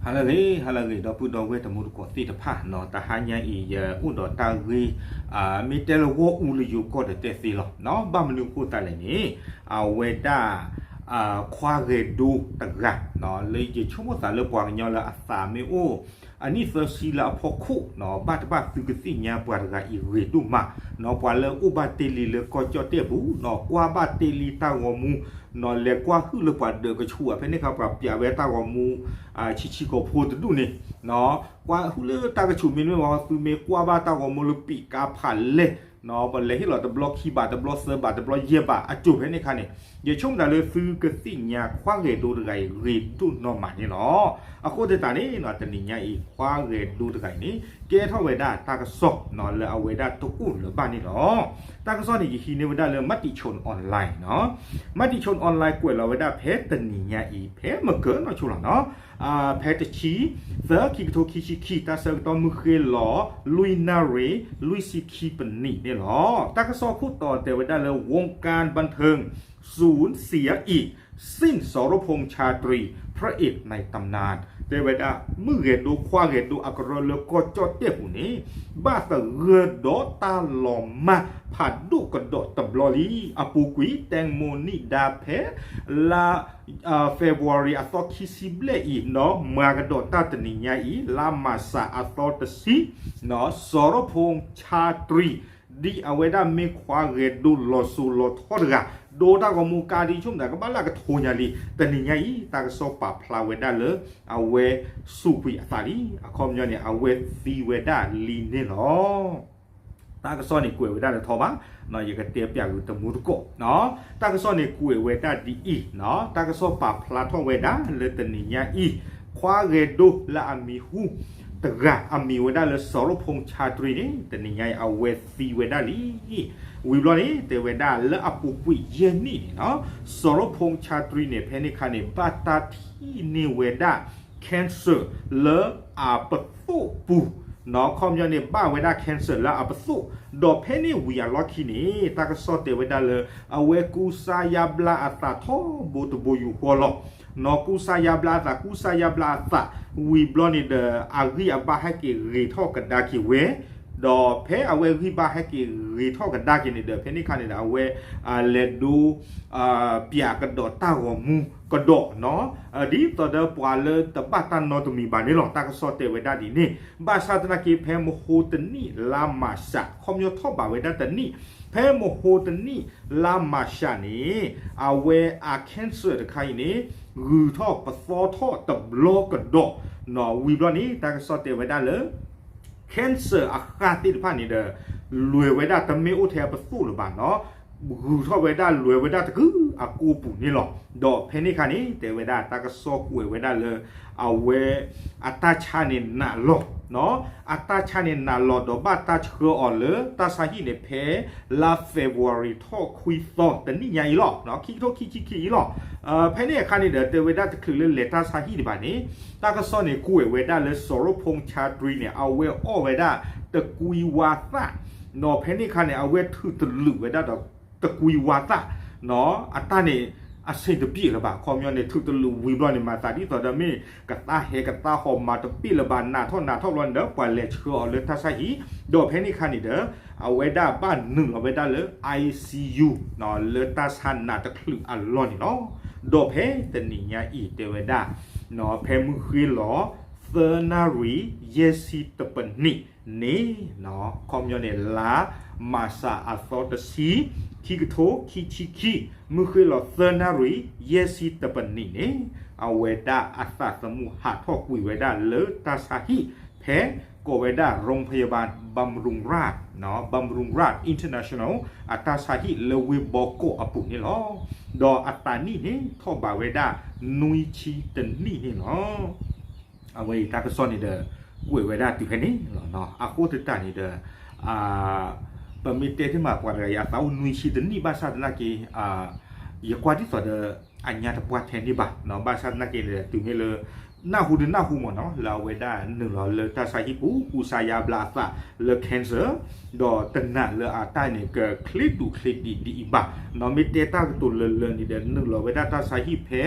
ဟါလၢအဂ့ၤ ဟါလၢအဂ့ၤ ဒီပုၢ်ဒီဝဲၢ်တံၤသကိးသ့ၣ်တဖၣ်နီၤ, တဟါညါအံၤ ယအိၣ်ဒီးတၢ်ဂ့ၢ် မ့ၢ်တဲလၢဂီၢ်အူလၢယိၤကီၢ်ဒီးတဲသ့လီၤနီၤ. ဘၣ်မနုၤအဃိသတးလဲၣ်န့ၣ် အဝဲဒၣ် ခွါဂဲၤဒိတဂၤ လၢယဆိကမိၣ်သးလၢပှၤကညီလၢအသးမ့ၢ်အိၣ် အနံၣ်သၢဆံလၢအဖီခိၣ်နီၤ ဘၣ်တဘၣ်သုကသ့ၣ်ညါပှၤတဂၤအံၤဂ့ၤဒိၣ်မးနီၤ, ပှၤလၢအိၣ်ဘၣ်တ့ၢ်လံလၢကီၢ်ကၠီၣ်တဲၣ်ပူၤနီၤ, ကွၢ်ဘၣ်တ့ၢ်လံတၢ်ဂီၤမူနီၤ, လဲၤကွၢ်ဟုၣ်လၢပှၤဒၢးကဆူး ဖဲန့ၣ်အခါ ပှၤပျးဝဲတၢ်ဂီၤမူ ဆံးဆံးကိာ်ဖိတဒူၣ်န့ၣ်နီၤ, ကွၢ်ဟုၣ်လၢတၢ်ကဆူးမ့တမ့ၢ်ဘၣ် သုမ့ၢ်ကွၢ်ဘၣ်တၢ်ဂီၤမူလၢပံးကါဖးလဲၢ်နီၤ, ပလဲၤဟ့ၣ်လီၤတဘျီခံဘး တဘျီသၢဘး တဘျီယဲၢ်ဘးအစိၤဖဲန့ၣ်အခါန့ၣ်, ယဆိကမိၣ်တၢ်လၢသုကသ့ၣ်ညါခွါဂဲၤဒိတဂၤအံၤဂ့ၤဒိၣ်နီၢ်မးန့ၣ်လီၤ. အဃိသတးန့ၣ်နီၤ တနံၤညါအံၤ ခွါဂဲၤဒိတဂၤအံၤန့ၣ် ကဲထီၣ်ဝဲဒၣ်တၢ်ကစီၣ်နီၤ လၢအဝဲဒၣ်တအိၣ်လၢၤဘၣ်န့ၣ်လီၤ. တၢ်ကစီၣ်န့ၣ် ယဟံးန့ၢ်ဝဲဒၣ်လၢ Matichon Online နီၤ, Matichon Online ကွဲးလီၤဝဲဒၣ်ဖဲတနံၤညါအံၤ ဖဲမကၢနီၢ်ဆိလီၤနီၤ, ဖဲတဆံသၢ ခံကထိခံဆံခံ တၢ်ဆၢကတီၢ်မုၢ်ဃ့လီၤ လွံၢ်နၣ်ရံၣ် လွံၢ်ဆံခံပနံးန့ၣ်လီၤ. တၢ်ကစီၣ်ခိၣ်တီတဲဝဲဒၣ်လၢ วงการบันเทิงสูญเสียอีก สิ้นสรพงษ์ชาตรี พระเอกในตำนาน တဲဝဲဒၣ် မုၣ်ဂဲၤဒိခွါဂဲၤဒိအကရၢလၢကီၢ်ကၠီၣ်တဲၣ်ပူၤန့ၣ် ဘၣ်သဂၢၢ်ဒီးတၢ်လီၤမၢ်ဖးဒိၣ်ကဒီးတဘျီလံ. အပူၤကွံာ် แตงโมนิดา ဖဲလါ February အသီခံဆံဘျဲၣ်အံၤနီၤ မၤကဒီးတၢ်တနံၤညါအံၤ လါမၢ်ၡးအသီတဆံနီၤ စရဖူန်ဆါတြံ ဒ်အဝဲဒၣ်မ့ၢ်ခွါဂဲၤဒိလီၤစိၤလီၤထီတဂၤ ဒိတၢ်ဂီၤမူကါဒ်ဆိကမိၣ်သး ကဘၣ်လၢကထိညါလံ. တနံၤညါအံၤ တၢ်ကစီၣ်ပာ်ဖျါဝဲဒၣ်လၢ အဝဲစူးကွံာ်အသးလံ. အခီပညီန့ၣ် အဝဲသံဝဲဒၣ်လံန့ၣ်လီၤ. တၢ်ကစီၣ်န့ၣ်ကွဲးဝဲဒၣ်လၢထီဘၣ်, ယကတဲပျးဂုာ်တမူတကိး, တၢ်ကစီၣ်န့ၣ်ကွဲးဝဲဒၣ်ဒ်အံၤ, တၢ်ကစီၣ်ပာ်ဖျါထီၣ်ဝဲဒၣ်လၢတနံၤညါအံၤ, ခွါဂဲၤဒိလၢအမံၤဟူတဂၤ အမံၤဝဲဒၣ်လၢ စီၤရိဖူန်ဆါတြံန့ၣ် တနံၤညါအံၤ အဝဲသံဝဲဒၣ်လံ. ဝံၤဘျီန့ၣ် တဲဝဲဒၣ်လၢအပူၤကွံာ်ယဲၢ်နံၣ်န့ၣ်နီၤ စီၤရိဖူန်ဆါတြံန့ၣ် ဖဲန့ၣ်အခါန့ၣ် ဘၣ်တၢ်ထံၣ်န့ၢ်ဝဲဒၣ် cancer လၢအပသိၣ်ပူၤနီၤ. အခီပညီန့ၣ် ဘၣ်ဝဲဒၣ် cancer လၢအပသိၣ်, ဒီးဖဲန့ၣ်ဝံၤအလီၢ်ခံန့ၣ် တၢ်ကစီၣ်တဲဝဲဒၣ်လၢ အဝဲကူစါယါဘျါအသးထီဘိတဘိယူၢ်ဃီလီၤ. နီၤ ကူစါယါဘျါအသး ကူစါယါဘျါအသး ဝံၤဘျီန့ၣ်ဒီး အဂံၢ်အဘါဟဲက့ၤဂ့ၤထီၣ်ကဒါက့ၤဝဲ, ဒီးဖဲအဝဲဂံၢ်ဘါဟဲက့ၤဂ့ၤထီၣ်ကဒါက့ၤန့ၣ်ဒီး ဖဲန့ၣ်အခါန့ၣ်ဒီး အဝဲ လဲၤဒိ ပျးကဒီးတၢ်ဂီၤမူကဒီးနီၤ, ဒ်သိးဒီးပှၤလၢတဘၣ်တၢ်နီတမံၤဘၣ်န့ၣ်လီၤ. တၢ်ကစီၣ်တဲဝဲဒၣ်ဒ်န့ၣ်, ဘၣ်ဆၣ်သနာ်က့ ဖဲမဟိတနံၣ်လါမၢ်ၡး ခီပညီထီၣ်ဘးဝဲဒၣ်တနံၣ်, ဖဲမဟိတနံၣ်လါမၢ်ၡးန့ၣ် အဝဲအ cancer တခါအံၤန့ၣ် ဂုၤထီၣ်ပသီထီၣ်တဘျီကဒီးနီၤ. ဝံၤဘျီန့ၣ် တၢ်ကစီၣ်တဲဝဲဒၣ်လၢ cancer အဃၢ်သ့ၣ်တဖၣ်န့ၣ်ဒီး လဲၤဝဲဒၣ်တမ့ၢ်အိၣ်ထဲအပသိၣ်လၢၤဘၣ်နီၤ, ဂုၤထီၣ်ဝဲဒၣ်လဲၤဝဲဒၣ်တကုာ်အကိာ်ပူၤန့ၣ်လီၤ. ဒီးဖဲန့ၣ်အခါန့ၣ် တဲဝဲဒၣ်တၢ်ကစီၣ်ကွဲးဝဲဒၣ်လၢ အဝဲ အတၢ်ဆါန့ၣ်နးလီၤ, အတၢ်ဆါန့ၣ်နးလီၤ ဒီးဘၣ်တၢ်ဆှၢအီၤလၢတၢ်ဆါဟံၣ်န့ၣ် ဖဲလါ February ထီၣ်ခွံသီ တနံၣ်ညါအံၤလီၤ, ခံကထိခံဆံခံအံၤလီၤ. ဖဲန့ၣ်အခါန့ၣ်ဒီး တဲဝဲဒၣ်တချုးလၢလဲၤတၢ်ဆါဟံၣ်ဒံးဘၣ်န့ၣ် တၢ်ကစီၣ်န့ၣ်ကွဲးဝဲဒၣ်လၢ စီၤရိဖူန်ဆါတြံန့ၣ် အဝဲအီၣ်ဝဲဒၣ်တကွံဝါသၣ်နီၤ, ဖဲန့ၣ်အခါန့ၣ် အဝဲထုးတလုာ်ဝဲဒၣ်ဒီးတကွံဝါသၣ်နီၤ, အတၢ်န့ၣ် အဆင်တပြေလၢၤဘၣ်. အခီပညီန့ၣ် ထုးတလုာ်ဝံၤဘျီန့ၣ် မၤသးဒ်သိးဒီးမ့ၢ်ကသါဟဲကသါဟီၣ်မၤတပ့ၢ်လၢၤဘၣ် နးထီၣ်နးထီၣ်ဘျီန့ၣ်ဒီး ပှၤလဲၤဆှၢအီၤလၢတၢ်ဆါဟံၣ်, ဒီးဖဲန့ၣ်အခါန့ၣ်ဒီး အဝဲဒၣ်ဘၣ်နုာ်လီၤဝဲဒၣ်လၢ ICU လၢတၢ်ဆါနးတချုးအလီၢ်န့ၣ်လီၤ. ဒီးဖဲတနံၤညါအံၤတဲဝဲဒၣ် ဖဲမုၢ်ဃ့လီၤ သၢနၣ်ရံၣ် ယဲၢ်ဆံတပနံးန့ၣ် ခီပညီန့ၣ် လါမၢ်ၡးအသီတဆံ ခံကထိခံဆံခံ မုၢ်ဃ့လီၤ သၢနၣ်ရံၣ် ယဲၢ်ဆံတပနံးန့ၣ် အဝဲဒၣ်အသးသမူဟးထီၣ်ကွံာ်ဝဲဒၣ်လၢတၢ်ဆါဟံၣ် ဖဲကိးဝဲဒၣ် โรงพยาบาลบำรุงราษฎร์ บำรุงราษฎร์ International အတၢ်ဆါဟံၣ်လၢဝ့ၢ်ဘီကီးအပူၤန့ၣ်လီၤ. ဒီးအသးနံၣ်န့ၣ် ထီၣ်ဘးဝဲဒၣ် နွံဆံတနံၣ်န့ၣ်လီၤ. အဝဲအံၤတၢ်ကစီၣ်န့ၣ်ဒီး ကွဲးဝဲဒၣ်တုၤဖဲန့ၣ်လီၤ. အဃိသတးန့ၣ်ဒီး ပမ့ၢ်တဲတ့ၢ်မးပှၤတဂၤအံၤ အသးအိၣ်နွံဆံတနံၣ် ဘၣ်ဆၣ်သနာ်က့ ယကွၢ်ဒ်သိးဒီး အညါတပှၢ်ထဲန့ၣ်ဘၣ်, ဘၣ်ဆၣ်သနာ်က့ဒီး တုၤမ့ၢ်လၢ နၢ်ဟူဒုးနၢ်ဟူမ့ၢ်နီၤ လၢအဝဲဒၣ်နုာ်လီၤလၢတၢ်ဆါဟံၣ်ပူၤ ကူစါယါဘျါအသးလၢ cancer ဒီးတနာ်လၢအတၢ်န့ၣ် ကချ့ဒူးချ့ဒံးဒ်အံၤဘၣ်. မ့ၢ်တဲတၢ်ကတိၤလၢလၢန့ၣ်ဒီး နုာ်လီၤဝဲဒၣ်တၢ်ဆါဟံၣ်ဖဲ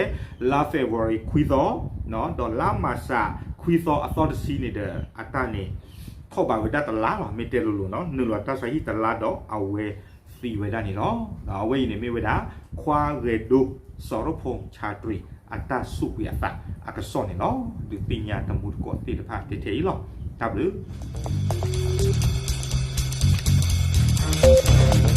လါ February ခွံသီ ဒီးလါမၢ်ၡး ခွံသီအသီတဆံန့ၣ်ဒီး အတၢ်န့ၣ် ထီၣ်ဘးဝဲဒၣ်တလါလီၤ. မ့ၢ်တဲလိၤလိၤနီၤ နုာ်လီၤတၢ်ဆါဟံၣ်တလါဒီးအဝဲသံဝဲဒၣ်န့ၣ်လီၤ. အဝဲအံၤန့ၣ်မ့ၢ်ဝဲဒၣ် ခွါဂဲၤဒိ စီၤရိဖီဆါတြံး အတၢ်စူးကွံာ်အသးအကစီၣ်န့ၣ်လီၤ. ဒုးသ့ၣ်ညါတမူတကိးသ့ၣ်တဖၣ်ထဲထဲအံၤလီၤ. တၢ်ဘျုး